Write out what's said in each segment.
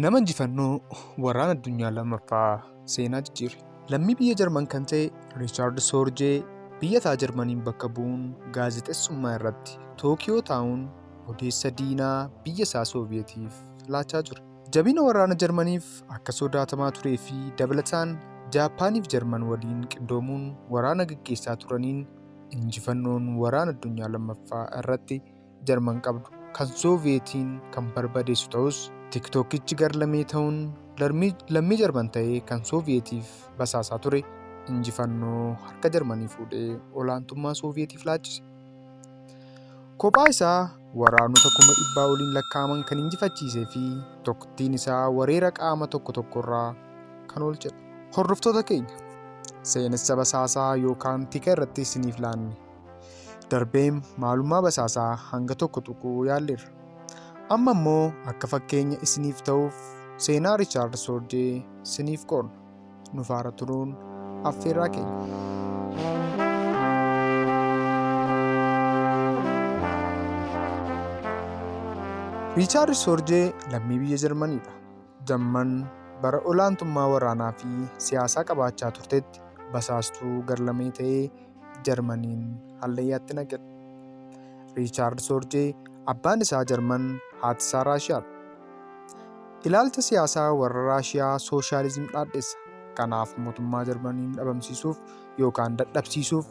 Nama injifannoo waraana addunyaa lammaffaa seenaa jijjiire. Lammii biyya Jarman kan ta'e Riichaard Soorjee biyya isaa Jarmaniin bakka bu'uun gaazexeessummaa irratti Tookiyoo taa'uun odeessa diinaa biyya isaa Sooviyeetiif laachaa ture. Jabina waraana Jarmaniif akka sodaatamaa turee fi dabalataan Jaappaaniif Jarman waliin qindoomuun waraana gaggeessaa turaniin injifannoon waraana addunyaa lammaffaa irratti Jarman qabdu kan Sooviyeetiin kan barbadeessu ta'us tiktookichi garlamee ta'uun lammii Jarman ta'ee kan Sooviyeetiif basaasaa ture injifannoo harka Jarmanii fuudhee olaantummaa Sooviyeetiif laachise. Kophaa isaa waraanota 100,000 oliin lakkaa'aman kan injifachiisee fi tokkittiin isaa wareera qaama tokko tokkorraa kan oolchedha. Hordoftoota keenya seenessa basaasaa yookaan tika irratti isiniif laanne. Darbeem maalummaa basaasaa hanga tokko tuquu yaalleerra. Amma immoo akka fakkeenya isiniif ta'uuf seenaa Riichaard Soorjee isiniif qoodna. Nu faana turuun affeerraa keenya. Riichaard Soorjee lammii biyya Jarmaniidha. Jarman bara olaantummaa waraanaa fi siyaasaa qabaachaa turtetti basaastuu garlamee ta'ee Jarmaniin hallayyaatti naqedha. Riichaard Soorjee abbaan isaa Jarman, haati isaa Raashiyaadha. Ilaalcha siyaasaa warra Raashiyaa sooshaalizim dhaadhessa. Kanaaf mootummaa Jarmaniin dhabamsiisuuf yookaan dadhabsiisuuf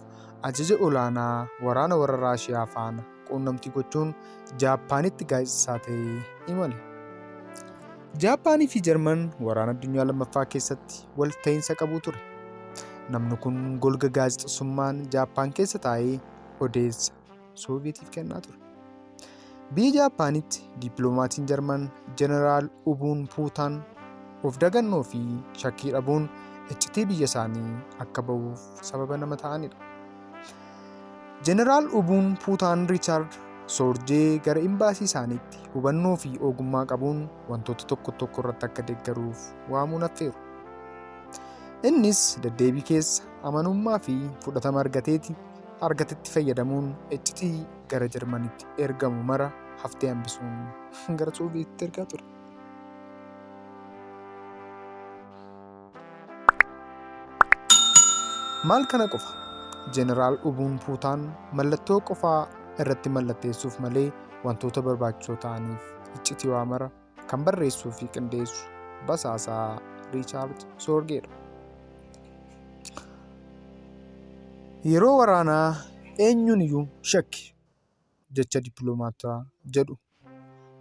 ajaja olaanaa waraana warra Raashiyaa faana quunnamtii gochuun Jaappaanitti gaazexessaa ta'ee imale. Jaappaanii fi Jarman waraana addunyaa lammaffaa keessatti wal ta'iinsa qabu ture. Namni kun golga gaazexessummaan Jaappaan keessa taa'ee odeessa Sooviyeetiif kennaa ture. Biyya Jaappaanitti dippiloomatiin Jarman Jeneraal Ubuun Puutaan of dagannoo fi shakkii dhabuun iccitii biyya isaanii akka bahuuf sababa nama ta'anidha. Jeneraal Ubuun Puutaan Riichaard Soorjee gara imbaasii isaaniitti hubannoo fi ogummaa qabuun wantoota tokko tokko irratti akka deeggaruuf waamuun affeeru. Innis deddeebii keessa amanummaa fi fudhatama argatetti fayyadamuun iccitii gara Jarmanitti ergamu mara haftee hambisuun gara Sooviyeetitti ergaa ture. Maal kana qofa? Jeneraal Ubuun Puutaan mallattoo qofaa irratti mallatteessuuf malee wantoota barbaachisoo ta'aniif iccitii waa mara kan barreessuu fi qindeessu basaasaa Riichaard Soorgeedha. Yeroo waraanaa eenyuun iyyuu shakki jecha dippiloomaata jedhu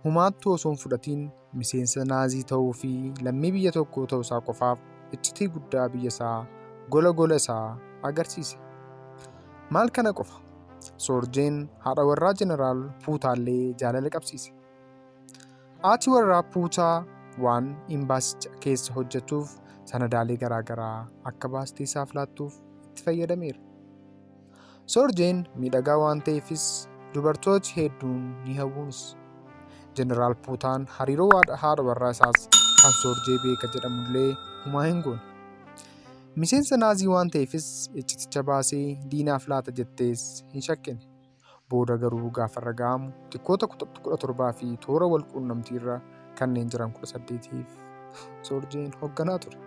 humaattuu osoo hin fudhatiin miseensa Naazii ta'uu fi lammii biyya tokkoo ta'uusaa qofaaf iccitii guddaa biyya isaa gola gola isaa agarsiise. Maal kana qofa? Soorjeen haadha warraa Jeneraal Puutaallee jaalala qabsiise. Haati warraa Puutaa waan imbaasicha keessa hojjettuuf sanadaalee garaagaraa akka baastee isaaf laattuuf itti fayyadameera. Soorjeen miidhagaa waan ta'eefis dubartooti hedduun ni hawwuunis. Jeneraal Puutaan hariiroo haadha warraa isaas kan Soorjee beeka jedhamullee humaa hin goone. Miseensa Naazii waan ta'eefis icciticha baasee diinaaf laata jettees hin shakkine. Booda garuu gaafa irra ga'amu tikkoota 17 fi toora wal quunnamtiirra kanneen jiran 18f Soorjeen hoogganaa ture.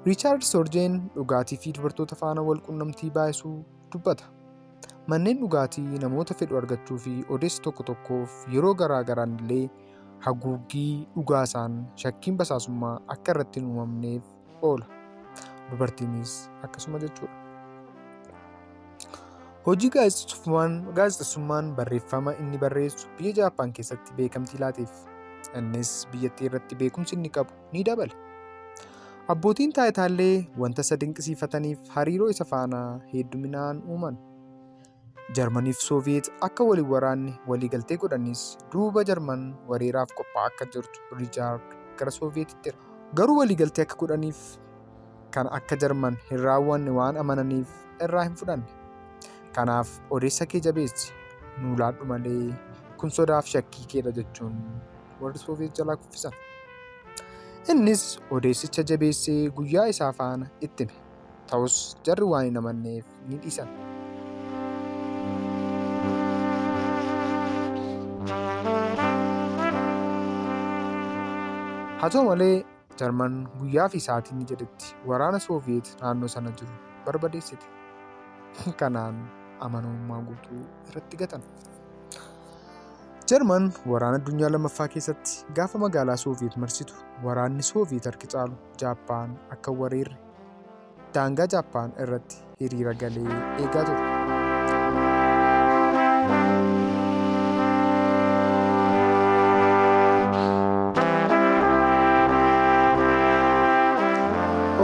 Riichaard Soorjeen dhugaatii fi dubartoota faana wal quunnamtii baay'isuu dubbata. Manneen dhugaatii namoota fedhu argachuu fi odeessa tokko tokkoof yeroo garaa garaan illee haguuggii dhugaasaan shakkiin basaasummaa akka irratti hin uumamneef oola. Dubartiinis akkasuma jechuudha. Hojii gaazexeessummaan barreeffama inni barreessu biyya Jaappaan keessatti beekamtii laateef. Innis biyyattii irratti beekumsi inni qabu ni dabale. Abbootiin taayitaallee wanta isa dinqisiifataniif hariiroo isa faana hedduminaan uuman. Jarmaniif Sooviyeet akka waliin waraanne waliigaltee godhanis duuba Jarman wareeraaf qophaa'aa akka jirtu Riichaard gara Sooviyeetitti erge. Garuu waliigaltee akka godhaniif kan akka Jarman hin raawwanne waan amananiif irraa hin fudhanne. Kanaaf odeessa kee jabeessi nuu laadhu malee kun sodaaf shakkii keedha jechuun warri Sooviyeet jalaa kuffisan. Innis odeessicha jabeessee guyyaa isaa faana itti hime. Ta'us jarri waan hin amanneef ni dhiisan. Haa ta'u malee Jarman guyyaa fi sa'aatii inni jedhetti waraana Sooviyeet naannoo sana jiru barbadeessite. Kanaan amanamummaa guutuu irratti gatan. Jarman waraana addunyaa lammaffaa keessatti gaafa magaalaa Sooviyeet marsitu waraanni Sooviyeet harki caalu Jaappaan akka hin wareerre daangaa Jaappaan irratti hiriira galee eegaa ture.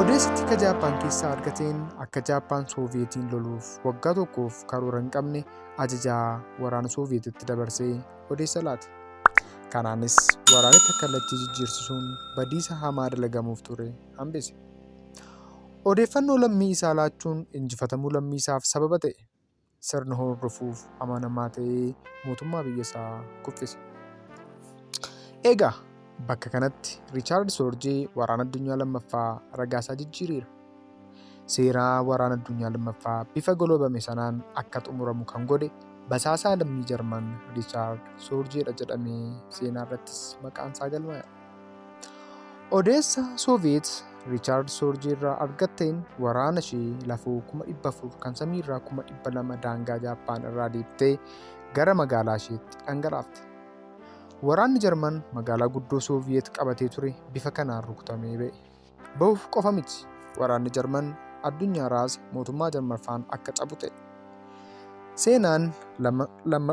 Odeessi tika Jaappaan keessaa argateen akka Jaappaan Sooviyeetiin loluuf waggaa tokkoof karoora hin qabne ajajaa waraana Sooviyeetitti dabarsee odeessa laate. Kanaanis waraanicha kallattii jijjiirsisuun badiisa hamaa dalagamuuf ture hambise. Odeeffannoo lammii isaa laachuun injifatamuu lammii isaaf sababa ta'e. Sirna hordofuuf amanamaa ta'ee mootummaa biyya isaa kuffise. Egaa bakka kanatti Riichaard Soorjee waraana addunyaa lammaffaa ragaasaa jijjiireera. Seenaa waraana addunyaa lammaffaa bifa golobame sanaan akka xumuramu kan godhe basaasaa lammii Jarman Riichaard Soorjeedha jedhamee seenaa irrattis maqaan isaa galmaa'eera. Odeessa Sooviyeet Riichaard Soorjee irraa argatteen waraana ishee lafoo 400,000 kan samiirraa 200,000 daangaa Jaappaan irraa deebitee gara magaalaa isheetti dhangalaafte. Waraanni Jarman magaalaa guddoo Sooviyeet qabatee ture bifa kanaan rukutamee ba'e. Bahuuf qofa miti waraanni Jarman addunyaa raase mootummaa Jarman akka cabu ta'e. Seenaan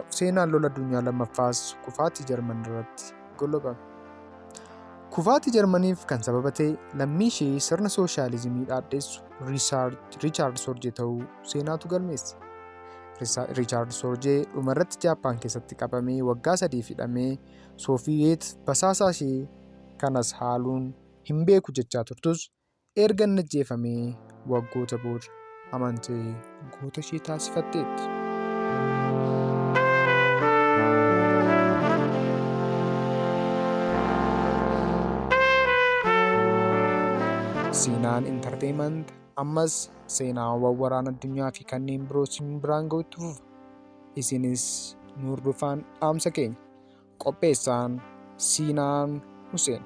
seenaan lola addunyaa lammaffaas kufaatii Jarman irratti golobame. Kufaatii Jarmaniif kan sababa ta'e lammii ishee sirna sooshaalizimii dhaadheessu Riichaard Soorjee ta'uu seenaatu galmeesse. Riichaard Soorjee dhumarratti Jaappaan keessatti qabamee waggaa sadiif hidhamee Sooviyeet basaasaa ishee kanas haaluun hin beeku jechaa turtus erga inni ajjeefamee waggoota booda amantee goota ishee taasifatteetti. Siinaan Intarteeyimant ammas seenaawwan waraana addunyaa fi kanneen biroo isin biraan ga'u itti fufa. Isinis nu hordofaan dhaamsa keenya. Qopheessaan Siinaan Huseen.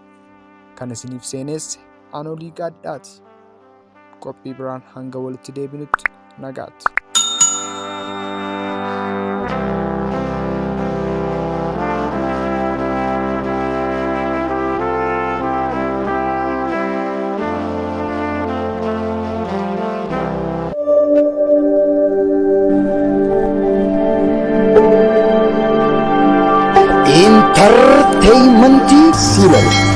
Kan isiniif seenesse Anolii Gaaddaati. Qophii biraan hanga walitti deebinutti nagaatti. Intarteeymentii Siinan.